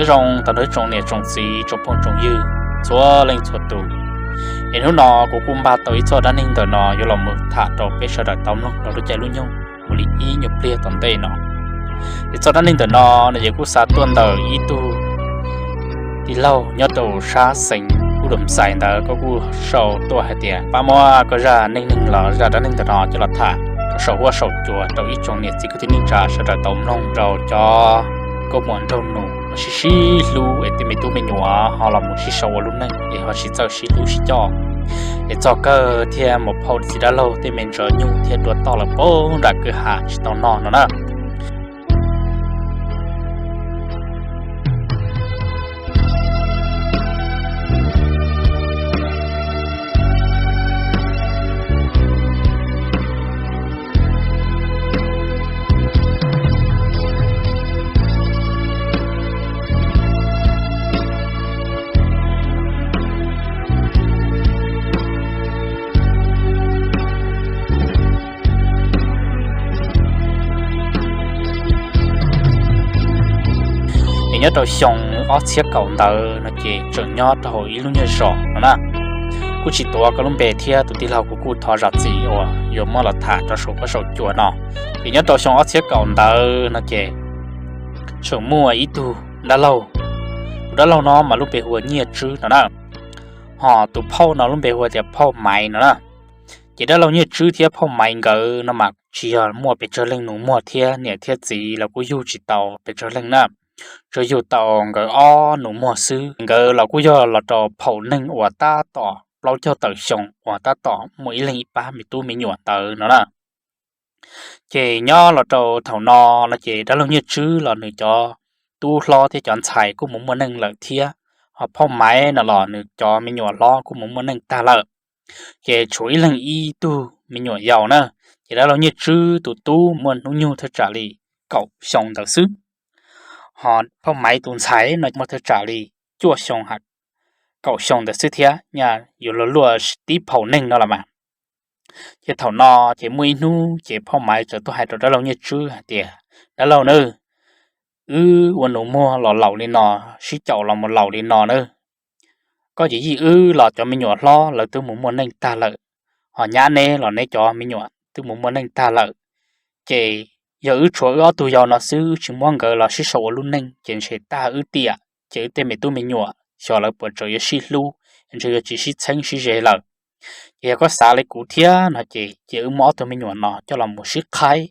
Zoo tau nrog tsoom niam tsoom txiv tsoom phooj tsoom ywg txhua leej txhua tus, es hnub no kuv kuj npaj tau ib txoj dab neeg ntawm no yuav los mus tham rau peb sawv daws tau mloog rau lub caij lub nyoog mus li ib nyuag pliag tom ntej no. Es txoj dab neeg ntawm no no ces kuj xav tuaj ntawm ib tug tij laug nyob rau sab xeev Ub Dum Xais ntawd, koj kuj sau tuaj hais tias pab muab koj zaj neej neeg los zaj dab neeg ntawm no coj los tham rau saum huab saum cua rau ib tsoom niam txiv kwv tij neej tsa sawv daws tau mloog rau cov nkauj muam nraug nus uas sib sib hlub es tej me tub me nyuam ho los mus sib sau ua lub neej es ho tsis txawj sib hlub sib coj, es txog kawg thiaj mus phauj txiv dab laug tej me ntsuav nyuj thiaj dua toj lawm poob nram kwj ha tsis tau noj no na. Es nyob rau xyoo ob txhiab kaum ntawd no ces tseem nyob rau hauv ib lub nyuag zos no na. Kuj tsis tuav koj lub npe thiab, tus tij laug kuv kuj thov zam txim uas yuav muab los tham rau saum huab saum cua no. Es nyob rau xyoo ob txhiab kaum ntawd no ces tseem muaj ib tug dab laug. Tus dab laug no mas lub npe hu ua Nyiaj Tswb no na, ho tus phauj no lub npe hu ua tias phauj Maiv no na. Ces dab laug Nyiaj Tswb thiab phauj Maiv nkawd no mas tsis yog muaj pes tsawg leej nus muag thiab, niam thiab txiv los kuj yug tsis tau pes tsawg leej na, tsuas yug tau nkawd ob nus muag xwb. Nkawd los kuj yog los rau phaum neeg uas tab tom plaub caug tawm xyoo uas tab tom muaj ib leeg ib pab me tub me nyuam ntawd no na. Ces nyob los rau thaum no no ces dab laug Nyiaj Tswb los nws cov tub hlob thiab cov ntxhais kuj mus muaj neej lawm thiab, ho phauj Maiv no los nws cov me nyuam hlob kuj mus muaj neej tag lawm. Ces tshuav ib leeg ib tug me nyuam yaus na. Ces dab laug Nyiaj Tswb tus tub muaj hnub nyoog thaj tsam li kaum xyoo ntawd xwb, ho phauj Maiv tus ntxhais no muaj thaj tsam li cuaj xyoo, kaum xyoo ntawd xwb thiab, nyaj yuav luag luaj tib phaum neeg no los mas. Ces thaum no ces muaj ib hnub ces phauj Maiv txawm tuaj hais rau dab laug Nyiaj Tswb hais tias, dab laug nawb, wb ua nus muag los laus li no, sib caum los mus laus li no nawb, koj ces yij wb los cov me nyuam hlob lawv twb mus muaj neej tag lawm, ho nyab neb los neb cov me nyuam twb mus muaj neej tag lawm. Ces yog wb tshuav wb ob tug yau no xwb, wb tsis muab nkawd los sib sau ua lub neej ces ntshe tag wb tiam, ces wb tej me tub me nyuam xyov lawv puas tseem yuav sib hlub, ntshe yuav tsis sib txheeb sib ze lawm. Ces yog koj xav li kuv thiab no ces cia wb muab ob tug me nyuam no coj los mus sib qhaib,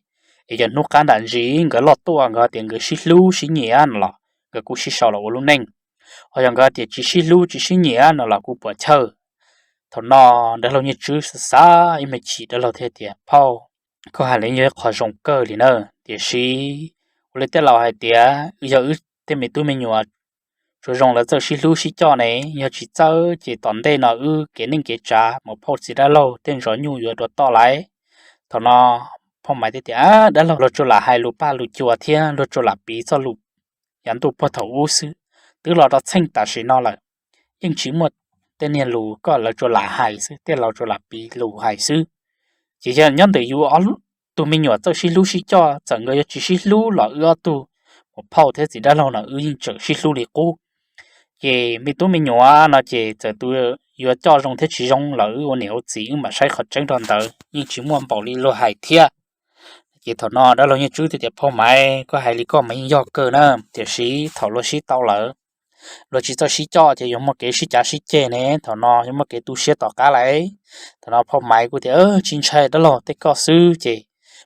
es yog hnub qab nram ntsis nkawd loj tuaj nkawd tias nkawd sib hlub sib nyiam no los nkawd kuj sib sau los ua lub neej, ho yog nkawd tias tsis sib hlub tsis sib nyiam no los kuj puas chawj. Thaum no dab laug Nyiaj Tswb xav xav ib me chim dab laug thiaj tias, phauj, koj hais li yog ib qho zoo kawg li na, tiam sis ua li tej laus hais tias yog wb tej me tub me nyuam tsuas zoo lawv txawj sib hlub sib coj ne, yog tsis txawj ces tom ntej no wb kev neej kev tsav mus phauj txiv dab laug tej ntsuav nyuj yuav dua toj lawm. Thaum no phauj Maiv thiaj tias, dab laug, luag tsuas lam hais lus paj lus cua thiab luag tsuas lam piv txoj lus yav ntuj puag thaum ub xwb, twb los rau txheej tam sim no lawm, yeej tsis muaj tej niag lus koj, lawv tsuas lam hais xwb, tej laus tsuas lam piv lus hais xwb. Ces yog nyob ntawm yus ob tug me nyuam txawj sib hlub sib coj, txawm nkawd yuav tsis sib hlub los wb ob tug mus phauj thiab txiv dab laug no wb yeej tseem sib hlub li qub. Ces me tub me nyuam no ces txawm tus yuav coj zoo thiab tsis zoo los wb ua niam ua txiv wb mam saib qhov tseeb rau ntawd, yeej tsis muaj npaum li luag hais thiab. Ces thaum no dab laug Nyiaj Tswb thiaj tias, phauj Maiv, koj hais li koj mas yeej yog kawg na, tiam sis thaum luag sib tau lawm, luag tsis txawj sib coj ces yuav muaj kev sib cav sib ceg ne, thaum no yuav muaj kev tu siab tom qab lawm. Thaum no phauj Maiv kuj tias, tsis ntshai dab laug, tej koj xwb ces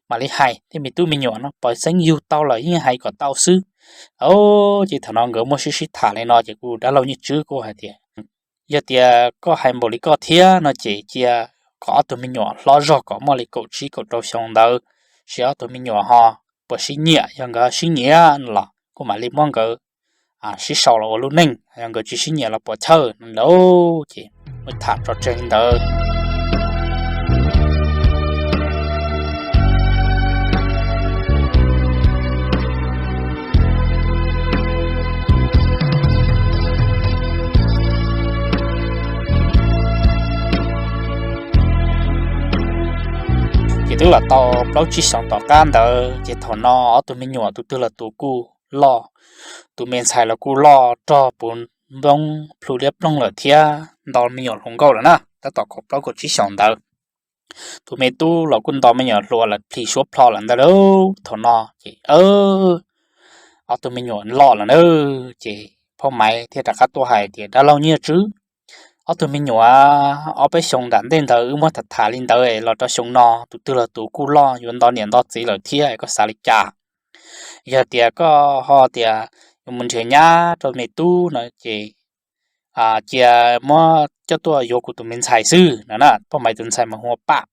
mam li hais, tej me tub me nyuam no pov xeeb yug tau lawm yeej hais kom tau xwb. Ces thaum no nkawd muaj sib sib tham li no ces kuj dab laug Nyiaj Tswb kuj hais tias, yog tias koj hais npaum li koj thiab no ces cia kom ob tug me nyuam hlob zog kom muaj li kaum tsib kaum rau xyoo ntawd, seb ob tug me nyuam ho puas sib nyiam, yog nkawd sib nyiam no los kuj mam li muab nkawd sib sau los ua lub neej, yog nkawd tsis sib nyiam los puas chawj no lauj. Ces muab tham tso tseg li ntawd. Ces twb los tau plaub tsib xyoos tom qab ntawd ces thaum no ob tug me nyuam tus twg los tus kuj loj, tus me ntxhais los kuj loj rog puv npoob plhu liab ploog lawm thiab nto me nyuam hluas nkauj lawm na, tab tom kaum plaub kaum tsib xyoos ntawd. Tus me tub los kuj nto me nyuam hluas lawm plhis suab plho lawm ntag lauj. Thaum no ces ob tug me nyuam loj lawm na, ces Phoj Maiv thiaj rov qab tuaj hais tias, Dab laug Nyiaj Tswb, ob tug me nyuam ob peb xyoos nram ntej ntawd wb muab tham tham li ntawd los rau xyoo no tus twg los tus kuj loj yuav nto niam nto txiv lawm thiab, koj xav li cas? Yog tias koj ho tias yuav mus nrhiav nyab rau me tub no ces cia muab coj tuaj yuav kuv tus me ntxhais xwb no na. Phoj Maiv tus ntxhais mas hu ua Paj,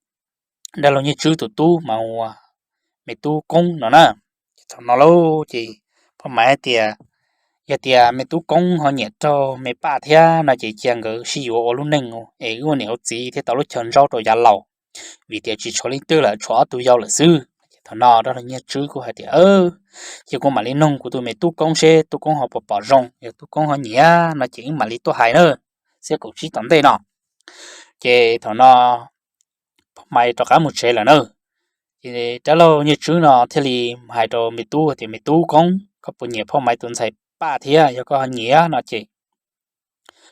dab laug Nyiaj Tswb tus tub mas hu ua me tub Koob no na. Thaum no lauj ces Phoj Maiv hais tias, Yog tias me tub Koob ho nyiam raug me Paj thiab no ces cia nkawd sib yuav ua lub neej es wb ua niam ua txiv thiaj tau lub chaw ntsaub rau yav laus, vim tias tsis tshuav leej twg lawm, tshuav ob tug yau lawm xwb. Thaum no dab laug Nyiaj Tswb kuj hais tias, Ces kuv mam li nug kuv tus me tub Koob seb tub Koob ho puas pom zoo, yog tub Koob ho nyiam no ces wb mam li tuaj hais na, xiab kaum tsib tom ntej no. Ces thaum no Phoj Maiv rov qab mus tsev lawm na. Ces dab laug Nyiaj Tswb no thiaj li hais rau me tub tias, Me tub Koob, koj puas nyiam Phoj Maiv tus ntxhais Paj thiab? Yog koj ho nyiam no ces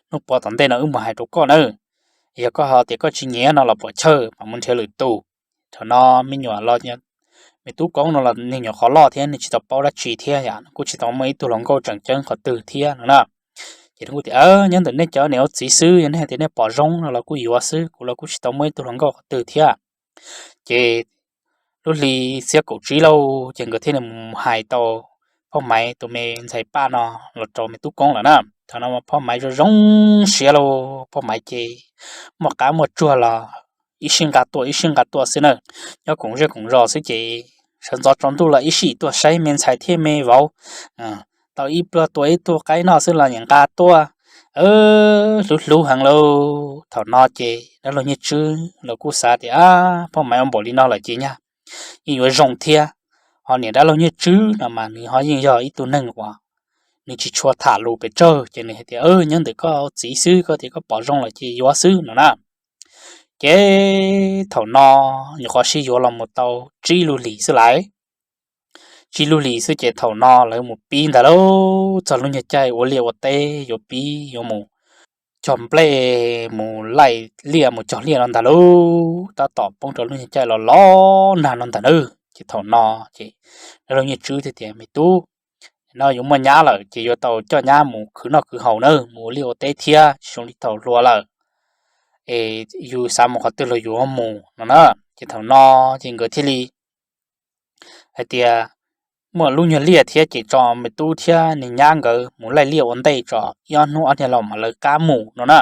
hnub puav tom ntej no wb mus hais rau koj na. Yog koj ho tias koj tsis nyiam no los puas chawj mam mus nrhiav lwm tus. Thaum no me nyuam los, me tub Koob no los nws nyuam qhuav loj thiab nws tsis tau paub dab tsi thiab yom, kuj tsis tau muaj ib tug hluas nkauj tseem ceeb qhov twg thiab no na. Ces nws kuj tias, Nyob ntawm nej cov niam ua txiv xwb, yog nej hais tias nej pom zoo no los kuj yuav xwb, kuv los kuj tsis tau muaj ib tug hluas nkauj qhov twg thiab. Ces lub hli xiab kaum tsib lauj ces nkawd thiaj li mus hais tau Phoj Maiv tus me ntxhais Paj no los rau me tub Koob lawm na. Thaum no Phoj Maiv zoo zoo siab lauj, Phoj Maiv ces muaj qab muaj tsuag los ib sij nqa tuaj ib sij nqa tuaj xwb na. Nyob koom zej koom zos xwb ces sawv ntxov tsaus ntuj los ib sij tuaj saib me ntxhais thiab me vauv, tau ib pluag tua ib tug qaib noj xwb los nyiam nqa tuaj, hlub hlub heev lauj. Thaum no ces dab laug Nyiaj Tswb los kuj xav tias, Phoj Maiv ua npaum li no lawm ces nyaj yeej yuav zoo thiab. Ho niam dab laug Nyiaj Tswb no mas nws ho yeej yog ib tug neeg uas nws tsis tshua tham lus pes tsawg ces nws hais tias, Nyob ntawm koj txiv xwb, koj tias koj pom zoo lawm ces yuav xwb no na. Ces thaum no nyuam qhuav sib yuav los mus tau tsib lub hlis xwb lauj. Tsib lub hlis xwb ces thaum no lawv mus pib ntag lauj, txog lub nyuag caij ua liaj ua teb yuav pib yuav mus cog nplej, mus laij liaj mus cog liaj no ntag lauj. Tab tom poob rau lub nyuag caij los los nag no ntag na. Ces thaum no ces dab laug Nyiaj Tswb thiaj tias, Me tub, no yuav muaj nyab lawm ces yuav tau coj nyab mus khwv noj khwv haus na, mus ua liaj ua teb thiab, tsis zoo li thaum hluas lawm es yus xav mus qhov twg los yuav mus no na. Ces thaum no ces nkawd thiaj li hais tias muaj lub nyuag liaj thiab ces tso me tub thiab nws nyab nkawd mus laij liaj ua ntej tso, ib ob hnub ob niag los mam lawv qab mus no na.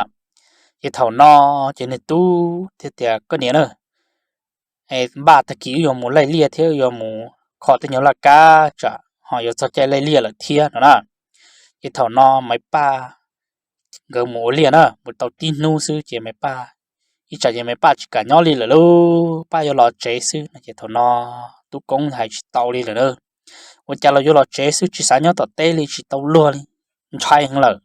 Ces thaum no ces nws tub thiaj tias, Koj niam na, npaj tag kis wb yuav mus laij liaj thiab wb yuav mus kho tej nyuag laj kab tsam ho yuav txog caij laij liaj lawm thiab no na. Ces thaum no Maiv Paj nkawd mus ua liaj na, mus tau tib hnub xwb ces Maiv Paj, ib tsam ces Maiv Paj tsis kam nyob li lawm lauj, Paj yuav los tsev xwb no ces thaum no tub Koob hais tsis tau li lawm na. Ua cas los yuav los tsev xwb, tsis xav nyob tom teb li, tsis tau luag li, ntshai heev lawm.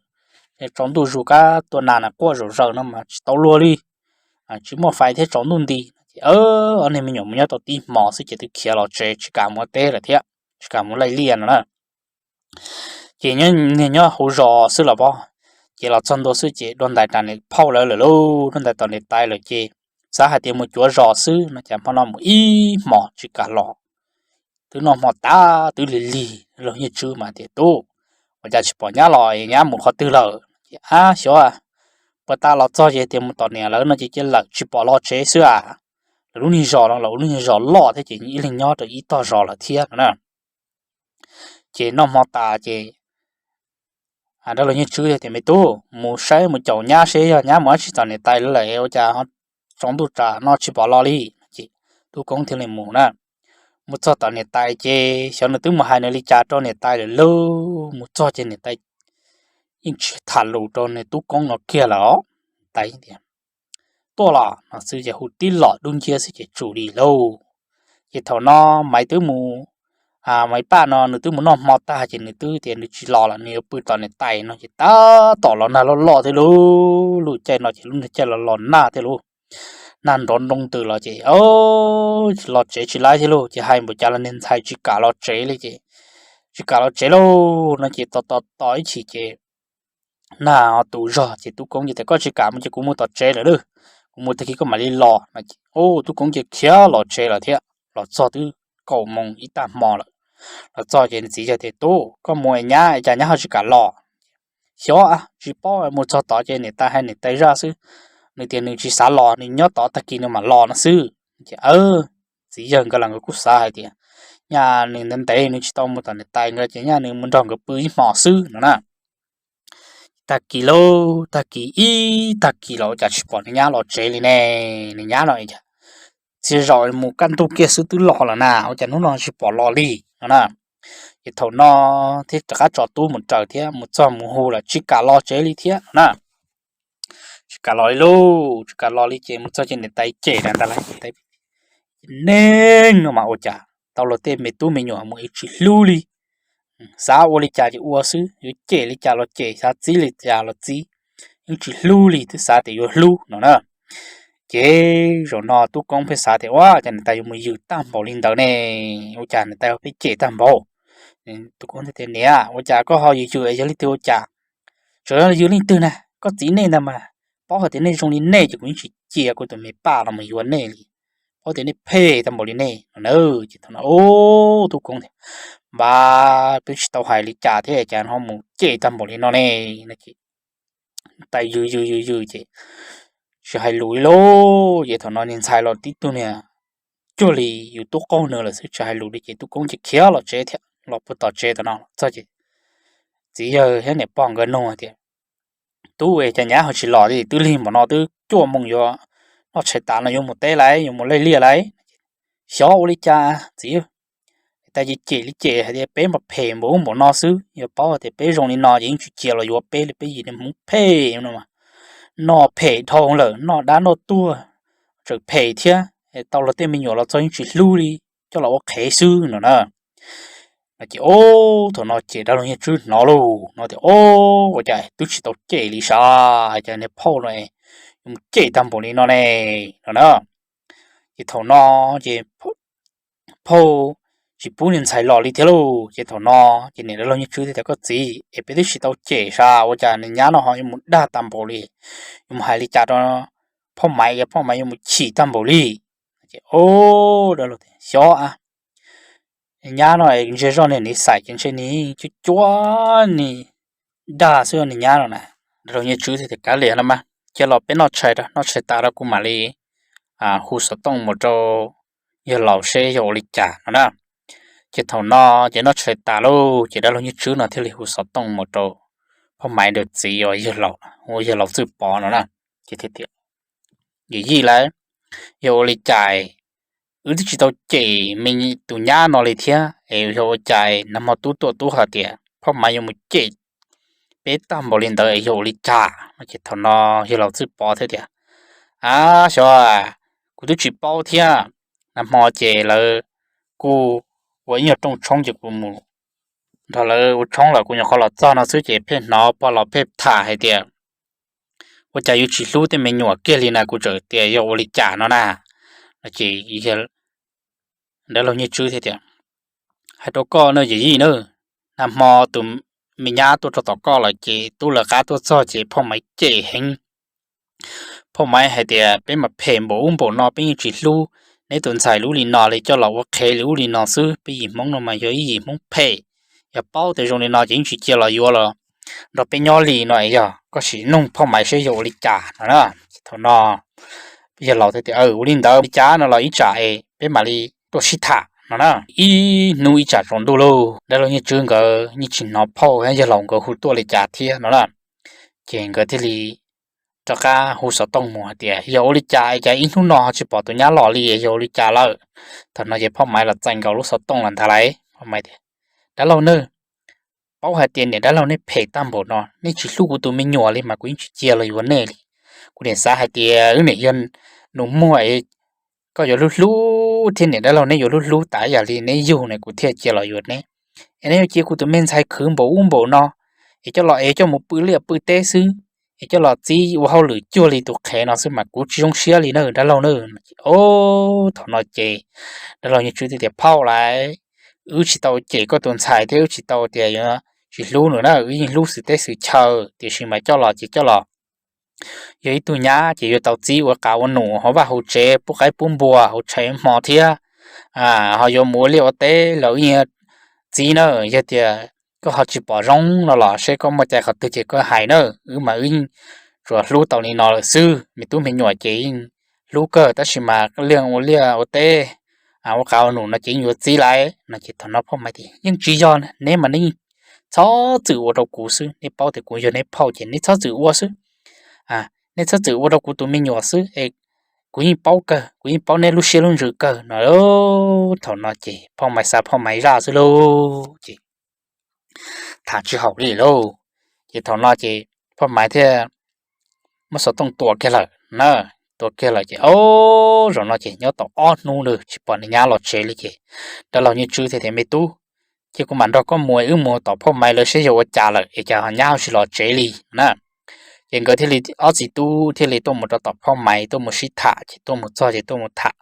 Tsaus ntuj zus kab tua nas na quaj zom zaws no mas tsis tau luag li, tsis muaj fais thiab tsaus ntuj nti. Ces ob niag me nyuam mus nyob tau tib hmos xwb ces twb khiav los tsev tsis kam mus ua teb lawm thiab tsis kam mus laij liaj no na. Ces nyob niag nyob hauv zos xwb los pab, ces los txog ntua xwb ces dua ntais ras niam phauj lawv lawm lauj, dua ntais tom niam tais lawm ces xav hais tias mus cuav zos xwb no cas hmo no mus ib hmos tsis kam los. Twb noj hmo tas twb lig lig, laug Nyiaj Tswb mas tias, Tub, ua cas tsis pom nyab los, nyab mus qhov twg lawm? Ces, Ab xyov, puag ta los txog ces tias mus tom niam lawv no ces cia lawm tsis pom los tsev xwb a. Lawv lub niag zos no los lub niag zos loj thiab ces ib leeg nyob rau ib tog zos lawm thiab no na. Ces noj hmo tas ces dab laug Nyiaj Tswb tias, Me tub, mus saib mus caum nyab seb yog nyab mus dab tsi tom niam tais lawv lawm ua cas tsaus ntuj tsam no tsis pom los li. Ces tub Koob thiaj li mus na. Mus txog tom niam tais ces xyov nws twb mus hais nws li cas rau niam tais lawm lauj. Mus txog ces niam tais yeej tsis tham lus rau nws tub Koob no kiag lawm os. Tais tias, Tuaj los no xwb ces hu tib los dub nciab xwb ces tsum li lauj. Ces thaum no Maiv twb mus, Maiv Paj no nws twb mus noj hmo tag ces nws twb tias nws tsis los lawm, nws yuav pw tom niam tais no ces tab tom los nag loj loj thiab lauj. Lub caij no ces lub niag caij los los nag thiab lauj. Nag nrov nroo ntws los ces los tsev tsis laib thiab lauj. Ces hais npaum cas los niag ntxhais tsis kam los tsev li ces tsis kam los tsev lauj no ces tos tos tos ib chim ces nag ho tu zog ces tub koob ces tias, Koj tsis kam mus ces kuv mus tom tsev lawm lauj, kuv mus tag kis koj mam li los no. Tub koob ces khiav los tsev lawm thiab. Los txog twb kaum moos ib tag hmo lawm. Los txog ces nws txiv yawg tias, Tub, koj mus es nyab, cas nyab ho tsis kam los? Xyov, tsis paub, mus txog tod ces niam tais hais niam tais zaj xwb, nws tias nws tsis xav los, nws nyob tod tag kis nws mam los no xwb. Ces txiv yawg nkawd los nkawd kuj xav hais tias nyaj nws ntev ntev nws tsis tau mus tom niam tais nkawd ces nyaj nws mus nrog nkawd pw ib hmos xwb no na. Tag kis lauj, tag kis ib tag kis los ua cas tsis pom nws nyab los tsev li ne. Nws nyab no txhia zaus mus kaj ntug kiag xwb twb los lawm na, ua cas hnub no tsis pom los li no na. Ces thaum no thiaj rov qab tso tub mus raws thiab, mus txog mus hu los tsis kam los tsev li thiab no na. Tsis kam los li lauj, tsis kam los li ces mus txog ces niam tais cem ntag lauj, niam tais, Neeg no mas ua cas tau luag tej me tub me nyuam mus es tsis hlub li, xav ua li cas ces ua xwb, yuav cem li cas los cem, xav txib li cas los txib, yeej tsis hlub li, twb xav tias yuav hlub no na. Ces zaum no tub koob pheej xav tias, Ua cas niam tais yuav mus yws tag npaum li ntawd ne? Ua cas niam tais ho pheej cem tag npaum? Tub koob tias, Niam, ua cas koj ho yws yws es yog leej twg ua cas? Tseem yog yws leej twg na, koj txiv nej ntag mas, paub hais tias nej zoo li nej ces kuv yeej tsis cia kuv tus me paj los mus yuav nej li, paub tias nej phem tag npaum li nej no na. Ces thaum no tub koob tias, Npab, twb tsis tau hais li cas thiab cas ho mus cem tag npaum li no ne? Tais yws yws yws yws ces tsis hais lus li lauj. Ces thaum no niag ntxhais los tib tug niag cuag li yus tub qaug nws lawm xwb, tsis hais lus li ces tub koob ces khiav los tsev thiab, los puag tom tsev tom no txog ces txiv yawg thiab niam pog nkawd nug tias, Tub, es cas nyab ho tsis los li, twb lig npaum no twb cuaj moos yuav noj tshais tas no yuav mus teb lauj, yuav mus laij liaj lauj? Xyov ua li cas txiv, tais ces cem li cem hais tias peb mas phem npaum ub npaum no xwb, yog paub tias peb zoo li no ces yeej tsis cia los yuav peb li, peb yim niag hmoob phem no, noj phem dhau lawm, noj dab noj tuag tseem phem thiab, tau luag tej me nyuam los txog yeej tsis hlub li, coj los ua qhev xwb no na. No ces thaum no ces dab laug Nyiaj Tswb hnov lauj no tias, Ua cas twb tsis tau cem li sav, cas niag phauj no yuav mus cem tag npaum li no ne? No na. Ces thaum no ces phauj tsis pub niag ntxhais los li thiab lauj. Ces thaum no ces niam dab laug Nyiaj Tswb thiaj tias, Koj txiv, es peb twb tsis tau cem sav, ua cas niag nyab no ho yuav mus dag tag npaum li, yuav mus hais li cas rau phauj Maiv, phauj Maiv yuav mus chim tag npaum li? Ces dab laug tias, Xyov, nyab no ntshe zoj niag niv xais ces ntshe nws cuab cuab nws dag xwb niag nyab no na. Dab laug Nyiaj Tswb thiaj tias, Kav liam no mas, cia los peb noj tshais, noj tshais tas rau kuv mam li hu xov tooj mus rau yawg laus seb yog ua li cas no na. Ces thaum no ces noj tshais tas lauj, ces dab laug Nyiaj Tswb no thiaj li hu xov tooj mus rau phauj Maiv nkawd txiv uas yawg laus, uas yawg laus Txwj Pov no na. Ces thiaj tias, Yawm yij lauj, yog ua li cas wb twb tsis tau cem me tus nyab no li thiab es yog ua cas nag hmo tub tuaj tub hais tias phauj Maiv yuav mus cem peb tag npaum li ntawd es yog ua li cas no? Ces thaum no yawg laus Txwj Pov thiaj tias, Ab, xyov, kuv twb tsis paub thiab. Nag hmo ces lawv kuj ua ib nyuag rooj tshoob ces kuv mus nrog lawv ua tshoob los kuv nyuam qhuav los txog no xwb ces pheej hnov pog laus pheej tham hais tias ua cas yuav tsis hlub tej me nyuam kiag li na, kuv txawm tias yog ua li cas no na. No ces dab laug Nyiaj Tswb thiaj tias, Hais rau koj na yawm yij na, nag hmo tus me nyab tuaj rau tom koj lawm ces tub lawv qab tuaj txog ces phauj Maiv cem heev. Phauj Maiv hais tias peb mas phem npaum ub npaum no, peb yeej tsis hlub neb tus ntxhais li ub li no li, coj los ua qhev li ub li no xwb. Peb yim Hmoob no mas yog ib yim Hmoob phem, yog paub tias zoo li no ces yeej tsis cia los yuav los nrog peb nyob li no es yog koj sim nug phauj Maiv seb yog ua li cas no na. Thaum no yawg laus thiaj tias, Ua li ntawd li cas no los ib tsam es peb mam li tuaj sib tham no na. Ib hnub ib tsam tsaus ntuj lauj, dab laug Nyiaj Tswb nkawd yeej tsis hnov phauj thiab yawg laus nkawd hu tuaj li cas thiab no na. Ces nkawd thiaj li rov qab hu xov tooj mus hais tias yog ua li cas es cas ib hnub no ho tsis pom tus nyab los li, yog ua li cas lawm. Thaum no ces phauj Maiv los txais nkaus lub xov tooj los ntag lauj. Phauj Maiv tias, Dab laug na, paub hais tias niam dab laug nej phem tag npaum no, nej tsis hlub kuv tus me nyuam li mas kuv yeej tsis cia los yuav nej li. Kuv niam xav hais tias wb niam yog nus muag es koj yuav hlub hlub thiab niam dab laug neb yuav hlub hlub tas ib yam li neb yug ne kuv thiaj cia los yuav neb. Es neb yuav cia kuv tus me ntxhais khwv npaum ub npaum no es coj los es coj mus pw liaj pw teb xwb, es coj los txib ua hauj lwm cuag li tus qhev no xwb mas kuv tsis zoo siab li na dab laug na. Thaum no ces dab laug Nyiaj Tswb thiaj tias, Phauj lauj, wb tsis tau cem koj tus ntxhais thiab wb tsis tau tias yuav tsis hlub nws na, wb yeej hlub xwm teb xwm chaw, tiam sis mas coj los ces coj los yog ib tug nyab ces yuav tau txib ua qav ua num hauv vaj hauv tsev, pub qaib pub npua hauv tshais hmo thiab. Ho yuav mus ua liaj ua teb los wb yeej txib na. Yog tias koj ho tsis pom zoo no los seb koj muaj cai qhov twg ces koj hais na, wb mas wb yeej tsuas hlub tau li no lawm xwb. Me tub me nyuam ces yeej hlub kawg, tab sis mas ua liaj ua teb, ua qav ua num no ces yeej yuav txib lawm no. Ces thaum no phauj Maiv tias, Yeej tsis yog, neb mas neb txhob txwm ua rau kuv xwb, neb paub tias kuv yog neb phauj ces neb txhob txwm ua xwb. Neb txhob txwm ua rau kuv tus me nyuam xwb es kuv yeej paub kawg, kuv yeej paub neb lub siab lub ntsws kawg no. Thaum no ces phauj Maiv xav phauj Maiv zaj xwb lauj, ces tham tsis haum li lauj. Ces thaum no ces phauj Maiv thiaj muab xov tooj tua kiag lawm na. Tua kiag lawm ces, o, zaum no ces nyob tau ob hnub nws tsis pom nws nyab los tsev li ces dab laug Nyiaj Tswb thiaj tias, Me tub, ces kuv mam nrog koj mus, wb mus tom phauj Maiv lawv seb yog ua cas lawm es cas ho nyab ho tsis los tsev li na. Ces nkawd thiaj li ob txiv tub thiaj li tuaj mus rau tom phauj Maiv tuaj mus sib tham, ces tuaj mus txog ces tuaj mus tham.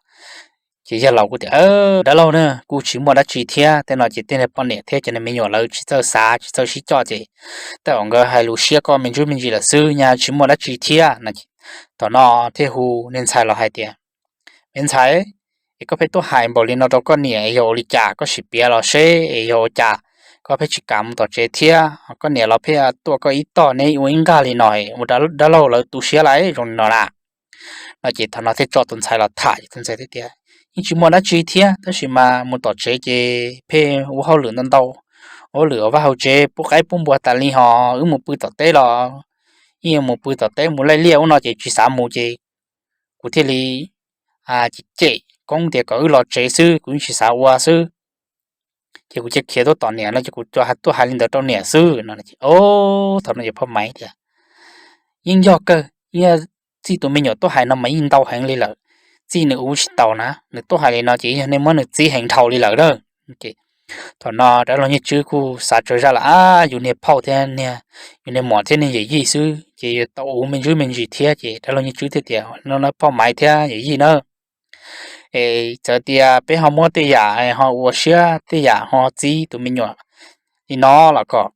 Ces yawg laus kuj tias, Dab laug na, kuj tsis muaj dab tsi thiab, tej no ces tej niag poj niam thiab cov niag me nyuam lawv tsis txawj xav tsis txawj sib coj ces tej zaum nkawd hais lus siab koj me ntsuj me ntsis lawm xwb, nyaj tsis muaj dab tsi thiab no. Thaum no thiaj hu niag ntxhais los hais tias, Me ntxhais, es koj pheej tuaj hais npaum li no rau koj niam yog ua li cas? Koj sim piav los seb es yog ua cas koj pheej tsis kam mus tom tsev thiab, koj niam los pheej tuaj koj ib tog, neb ua ib nqag li no ua dab laug lawv tu siab lawm zoo li no na. No ces thaum no thiaj tso tus ntxhais los tham, tus ntxhais thiaj tias, Yeej tsis muaj dab tsi thiab, tab sis mas mus tom tsev ces pheej ua hauj lwm ntau ntau, ua hauj lwm vaj hauv tsev pub qaib pub npua tas li, ho wb mus pw tom teb los yeej mus pw tom teb mus laij liaj ub no ces tsis xav mus ces kuv thiaj li cem cem koob tias kom wb los tsev xwb, kuv yeej tsis xav ua xwb. Ces kuv cia khiav tuaj tom niam no ces kuv tuaj hais li ntawd rau niam xwb no. Thaum no ces phauj Maiv tias, Yeej yog kawg, txij tus me nyuam tuaj hais no mas yeej ntau heev li lawm, txij nws ua tsis tau na, nws tuaj hais li no ces yog nej muab nws txib heev dhau li lawm na. Thaum no dab laug Nyiaj Tswb kuj xav tsawg zaj lawm, ab, yus niag phauj thiab niag, yus niag muam thiab niag yawm yij xwb ces yuav tau ua me ntsuj me ntsis thiab. Ces dab laug Nyiaj Tswb thiaj tias, No na phauj Maiv thiab yawm yij na, es txawm tias peb ho muab tej yam ho ua siab tej yam ho txib tus me nyuam li no los kom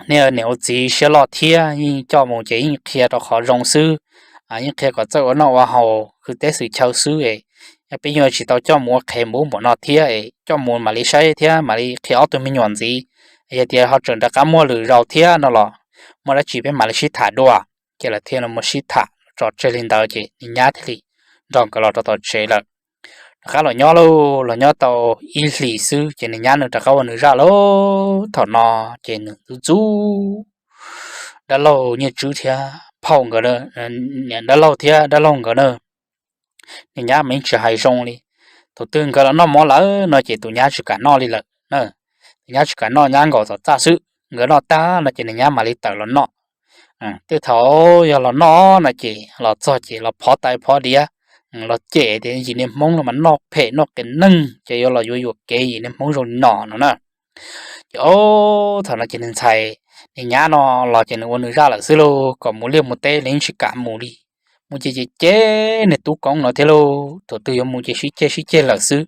nej niam ua txiv siab loj thiab, yeej coj mus ces yeej qhia rau qhov zoo xwb, yeej qhia kom txawj ua noj ua haus, khwv teb xwm chaw xwb es peb yeej tsis tau coj mus ua qhev npaum ub npaum no thiab es coj mus mam li saib thiab mam li qhia ob tug me nyuam ntxiv. Yog tias ho tseem rov qab muaj lwm zaus thiab no los muaj dab tsi peb mam li sib tham dua. Ces lawv thiaj los mus sib tham tso tseg li ntawd ces nws nyab thiaj li nrog nkawd los rau tom tsev lawm. Rov qab los nyob lauj, los nyob tau ib hlis xwb ces nws nyab nws rov qab ua nws zaj lauj. Thaum no ces nws ntxub ntxub dab laug Nyiaj Tswb thiab phauj nkawd, niam dab laug thiab dab laug nkawd na. Nws nyab mas yeej tsis hais zoo li. Thaum twg nkawd los noj mov lawm no ces tus nyab tsis kam noj li lawm na. Tus nyab tsis kam noj, nyab nkaum tom txaj xwb, nkawd noj tag no ces nws nyab mam li tawm los noj. Tej thaum yog los noj no ces los txog ces los phov tais phov diav, los cem tias yim niag Hmoob no mas noj phem noj qias neeg, ces yuav los yuav yuam kev yim niag Hmoob zoo li no no na. Ces o, thaum no ces nws ntxhais, nws nyab no los ces nws ua nws zaj lawm xwb lauj, kom mus liaj mus teb los yeej tsis kam mus li. Mus ces cem cem niag tub koob no thiab lauj, thaum twg yuav mus ces sib ceg sib ceg lawm xwb.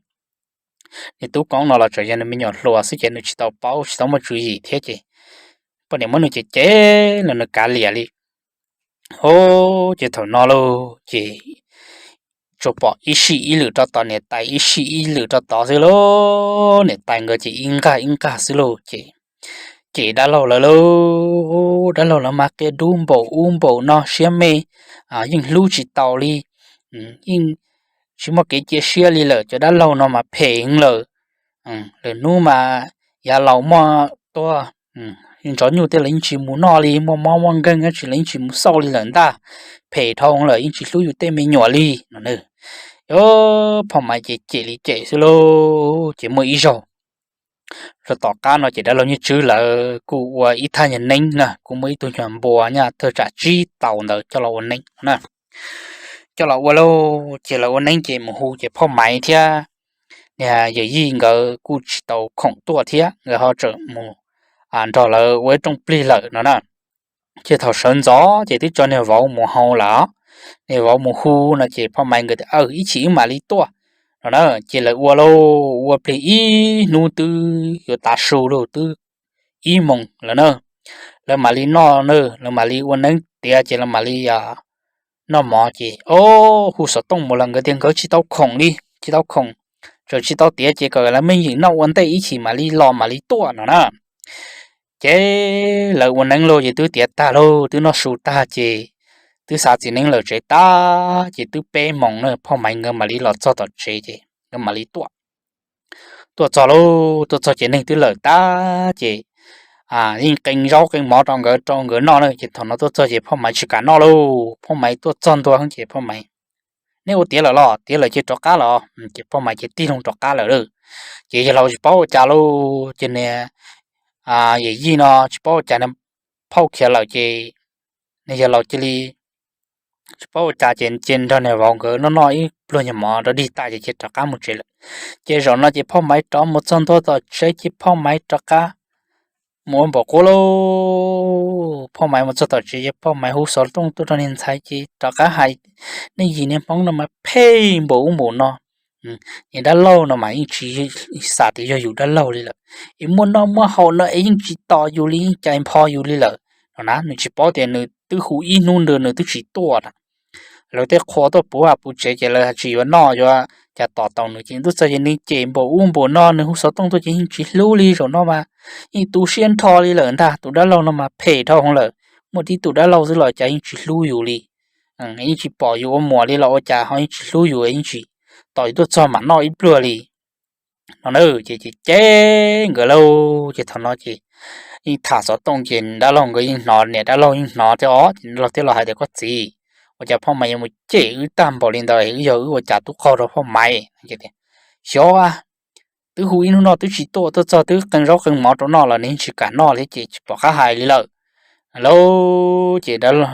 Niag tub koob no los tseem yog nws me nyuam hluas xwb ces nws tsis tau paub tsis tau muaj tswv yim thiab ces poj niam muab nws cem cem los nws kav liam li. O, ces thaum no lauj ces tsuas pom ib sij ib lwm rau tod, niam tais ib sij ib lwm rau tod xwb lauj. Niam tais nkawd ces ib nqag ib nqag xwb lauj ces cem dab laug lawv lauj. Dab laug lawv mas qia dub npaum ub npaum no, siab me, yeej hlub tsis tau li, yeej tsis muaj kev cia siab li lawm. Cov dab laug no mas phem heev lawm. Lwm hnub mas yav laus muaj tuag, ntsov nyuj tej los yeej tsis mus noj li, muaj mob muaj nkeeg dab tsi los yeej tsis mus xauj li lawm ntag. Phem dhau lawm, yeej tsis hlub yus tej me nyuam li no. Phauj Maiv ces cem li cem xwb lauj. Ces muaj ib zaug rau tom qab no ces dab laug Nyiaj Tswb lawv kuj ua ib thaj nyuag neeb na, kuj muaj ib tug nyuag npua nyaj thawj tsam tsib tau ntawd coj los ua neeb na. Coj los ua lauj, ces lawv ua neeb ces mus hu ces phauj Maiv thiab niag yawm yij nkawd kuj tsis tau khoom tuaj thiab, nkawd ho tseem mus nrog lawv ua ib rooj plig lawm no na. Ces thaum sawv ntxov ces twb tso niag vauv mus hau lawm, niag vauv mus hu no ces phauj Maiv nkawd tias, Aw, ib chim wb mam li tuaj. no na. Ces lawv ua lauj, ua plig ib hnub twb yuav tav su lauj, twb ib moos lawm na. Lawv mam li noj na, lawv mam li ua neeb tiav ces lawv mam li noj mov ces o, hu xov tooj mus los nkawd tias nkawd tsis tau khoom li, tsis tau khoom, tseem tsis tau tiav ces kom lawv me nyuam noj ua ntej ib chim mam li los mam li tuaj no na. Ces lawv ua neeb lauj ces twb tiav tag lauj, twb noj su tag ces twb xa txiv neeb lawm tsev tag ces twb peb moos na, Phoj Maiv nkawd mam li los txog tom tsev ces nkawd mam li tuaj. Tuaj txog lauj, tuaj txog ces neeg twb lawm tag ces yeej qee zaub qee mov rau nkawd, rau nkawd noj na. Ces thaum no tuaj txog ces Phoj Maiv tsis kam noj lauj. Phoj Maiv tuaj txog ntua ces Phoj Maiv, nej ua tiav lawm los? Tiav lawm ces rov qab los. Ces Phoj Maiv ces tig loo rov qab lawm lauj. Ces yawg laus tsis paub ua cas lauj, ces niag yawm yij no tsis paub ua cas, phauj khiav lawm ces niag yawg laus cia li tsis paub ua cas ces cia nrog niag vauv nkawd noj noj ib pluag nyuag mov rau dig tas ces cia rov qab mus tsev lawm. Ces zaum no ces Phoj Maiv rov mus txog ntua tom tsev ces Phoj Maiv rov qab mus ua npaum qub lauj. Phoj Maiv mus txog tom tsev ces Phoj Maiv hu xov tooj tuaj rau niag ntxhais ces rov qab hais, nej yim niag Hmoob no mas phem npaum ub npaum no. Niag dab laug no mas yeej tsis xav tias yog yus dab laug li lawm, es muaj noj muaj haus no es yeej tsis tos yus li, yeej cais npho yus li lawm no na. Nws tsis paub tias nws twb hu ib hnub nrag nws twb tsis tuaj na. Lawv tej qhua tuaj puv puv tsev ces lawv tsis yuav noj yuav cas tos tau nws ces tuaj txog ces nws cem npaum ub npaum no, nws hu xov tooj tuaj ces yeej tsis hlub li. Zaum no mas yeej tu siab nrho li lawm ntag, tus dab laug no mas phem dhau hwv lawm. Muaj tib tug dab laug xwb los cas yeej tsis hlub yus li, yeej tsis pom yus ua muam li los ua cas ho yeej tsis hlub yus, yeej tsis tos yus tuaj txog mam noj ib pluag li no na. Ces cem nkawd lauj, ces thaum no ces yeej tham xov tooj ces dab laug nkawd yeej hnov, niam dab laug yeej hnov thiab os, ces dab laug thiaj los hais tias koj txiv, ua cas Phoj Maiv yuav mus cem wb tag npaum li ntawd, wb yog wb ua cas tub qaug rau Phoj Maiv. Xyov, twb hu ib hnub no twb tsis tuaj, tuaj txog twb qee zaub qee mov rau noj los nws yeej tsis kam noj thiab ces tsis pom qab hais li lawm lauj. Ces dab laug,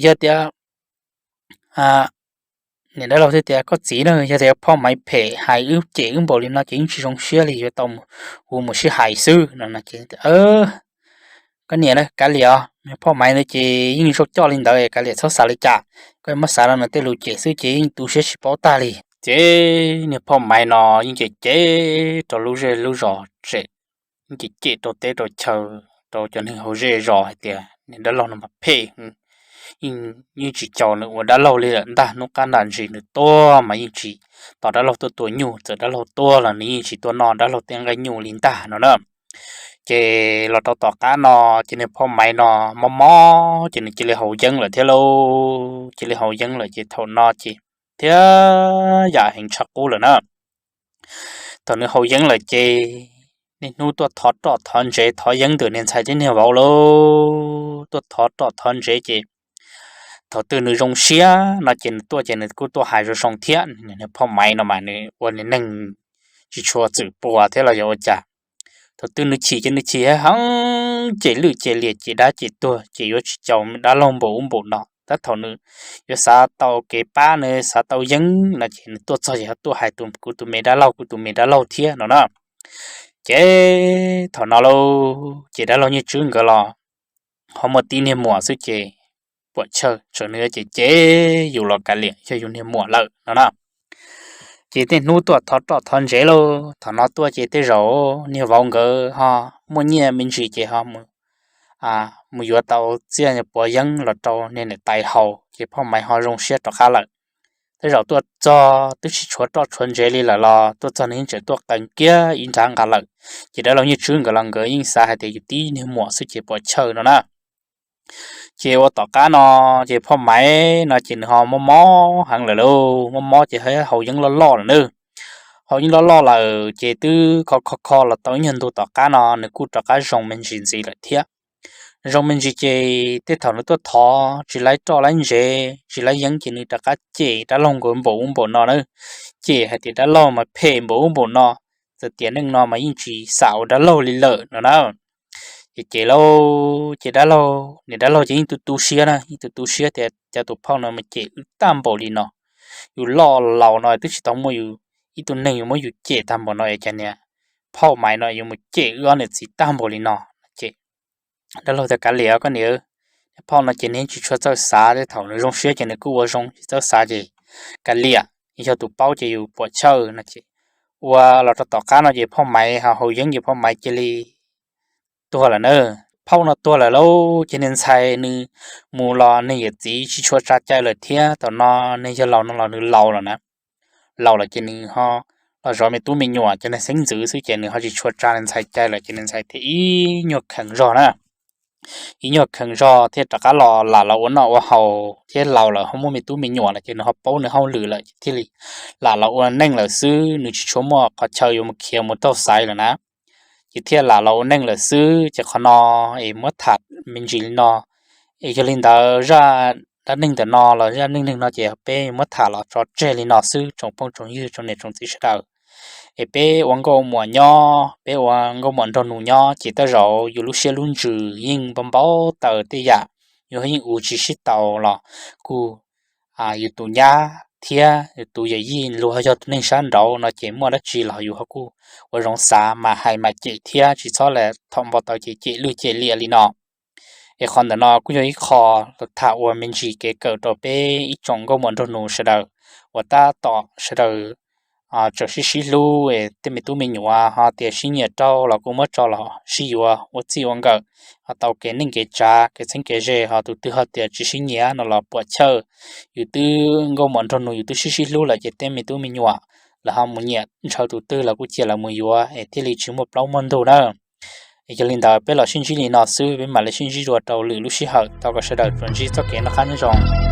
yog tias, niam dab laug thiaj tias koj txiv na, yog tias Phoj Maiv phem hais wb cem wb npaum li no ces yeej tsis zoo siab li, yuav tau hu mus sib hais xwb no. Koj niam, kav liam os, Phoj Maiv ntawd ces yeej zoo coj li ntawd, kav liam txhob xav li cas, koj muab xav rau nws tej lus cem xwb ces yeej tu siab tsis paub tag li. Ces niag Phoj Maiv no yeej cem cem rau lub zej lub zos, yeej cem cem rau teb rau chaw, rau cov neeg hauv zej zos hais tias niag dab laug no mas phem, yeej tsis caum nws ua dab laug li lawm ntag. Hnub qab ntam ntsis nws tuaj mas yeej tsis tos dab laug tuaj tua nyuj, txawm dab laug tuaj los nws yeej tsis tuaj noj dab laug tej nqaij nyuj li ntag no na. Ces los rau tom qab no ces niag Phoj Maiv no mob mob ces nws cia li haus yeeb lawm thiab lauj. Cia li haus yeeb lawm ces thaum no ces thiab yam heev tshaj qub lawm na. Thaum nws haus yeeb lawm ces niaj hnub tuaj thov roj thov ntsev thov yeeb ntawm niag ntxhais thiab niag vauv lauj. Tuaj thov roj thov ntsev ces thaum twg nws zoo siab no ces nws tuaj ces nws kuj tuaj hais zoo zoo thiab. Niag Phoj Maiv no mas nws ua niag neeg tsis tshua txwm pua thiab los yog ua cas. Thaum twg nws chim ces nws chim heev, cem lwj cem liam cem dab cem tuag ces yuav tsis caum dab laug npaum ub npaum no. Tab thaum nws yuav xav tau kev pab, nws xav tau yeeb no ces nws tuaj txog ces ho tuaj hais kuv tus me dab laug, kuv tus me dab laug thiab no na. Ces thaum no lauj ces dab laug Nyiaj Tswb nkawd los ho muaj tib niag muam xwb ces puam chawj, txawm nws yuav cem cem yus los kav liam, yog yus niag muam lawm no na. Ces tej hnub tuaj thov roj thov ntsev lauj, thaum no tuaj ces tej zaum niag vauv nkawd ho muaj nyiaj me ntsis ces ho mus yuav tau txiaj puav yeeb los rau niag niam tais haus ces Phoj Maiv ho zoo siab rov qab lawm. Tej zaum tuaj txog twb tsis tshuav roj tshuav ntsev li lawm los tuaj txog nws yeej tseem tuaj qee kiag ib nrab nqa lawm. Ces dab laug Nyiaj Tswb nkawd los nkawd yeej xav hais tias yus tib niag muam xwb ces puam chawj no na. Ces ua tom qab no ces Phoj Maiv no ces nws ho mob mob heev lawm lauj, mob mob ces haus yeeb loj loj lawm na. Haus yeeb loj loj lawm ces twb kho kho kho los tau ib nyuag ntu tom qab no nws kuj rov qab zoo me ntsis ntxiv lawm thiab. Zoo me ntsis ces tej thaum nws tuaj thov tsis laib roj laib ntsev tsis laib yeeb ces nws rov qab cem dab laug nkawd npaum ub npaum no na. Cem hais tias dab laug mas phem npaum ub npaum no, txawm tiam neej no mas yeej tsis xam ua dab laug li lawm no na. Ces cem lauj ces dab laug, niam dab laug ces yeej tu tu siab na, yeej tu tu siab tias cas tus phauj no mas cem wb tag npaum li no. Yus loj laus no twb tsis tau muaj yus ib tug neeg yuav muab yus cem tag npaum no es cas niag Phoj Maiv no yuav mus cem wb ob niam txiv tag npaum li no. Ces dab laug tias kav liam koj niam, phauj no ces nws yeej tsis tshua txawj xav, tej thaum nws zoo siab ces nws kuj ua zoo, tsis txawj xav ces kav liam. yog tus paub ces yus puam chawj no ces ua los rau tom qab no ces Phauj Maiv ho haus yeeb ces Phauj Maiv cia li tuag lawm na. Phauj no tuag lawm lauj ces niag ntxhais nws mus los nws yawm txiv tsis tshua tsa cai lawm thiab, thaum no nws yog laus no los nws laus lawm na. Laus lawm ces nws ho los zov me tub me nyuam cov neeg xeeb ntxwv xwb ces nws ho tsis tshua tsa nws ntxhais cai lawm ces nws ntxhais thiaj ib nyuag kheev zog na. Ib nyuag kheev zog thiaj rov qab los lam los ua noj ua haus thiab laus lawm ho muaj me tub me nyuam lawm ces nws ho paub nws hauj lwm lawm ces thiaj li lam los ua neej lawm xwb, nws tsis tshua muaj qhov chaw yuav mus khiav mus taug xaiv lawm na. Ces thiaj lam los ua neej lawm xwb ces qhov no es muab tham me ntsis li no es yog li ntawd zaj dab neeg ntawm no los zaj neej neeg no ces peb muab tham los tso tseg li no xwb tsoom phooj tsoom ywg tsoom niam tsoom txiv sawv daws. Es peb ua nkauj muam nyob, peb ua nkauj muam nraug nus nyob ces tej zaum yus lub siab lub ntsws yeej npau npau taws tej yam, yus yeej ua tsis sib tau los kuj yus tus nyab thiab yus tus yawm yij luag yog tus neeg sab nraud no ces muaj dab tsi los yus ho kuj ua zoo xav mas hais mas cem thiab tsis txhob lam thaum npau taws ces cem lwj cem liam li no. Es qhov ntawm no kuj yog ib qho tham ua me ntsis kev kawm rau peb ib tsoom nkauj muam nraug nus sawv daws uas tab tom sawv daws tseem sib sib hlub, tej me tub me nyuam ho tias sib nyiam rau los kuj muab tso los sib yuav ua txij ua nkawm, ho tau kev neej kev tsav kev txheeb kev ze, ho tus twg ho tias tsis sib nyiam no los puam chawj. Yus twb nkauj muam nraug nus yus twb sib sib hlub lawm ces tej me tub me nyuam lawv ho mus nyiam ntshaw tus twg los kuj cia lawv mus yuav es thiaj li tsis muaj plaub muaj ntug na. Yog li ntawd peb los sib ntsib li no xwb, peb mam li sib ntsib dua rau lwm lub sij hawm, thov kom sawv daws tsuas ntsib txoj kev noj qab nyob zoo.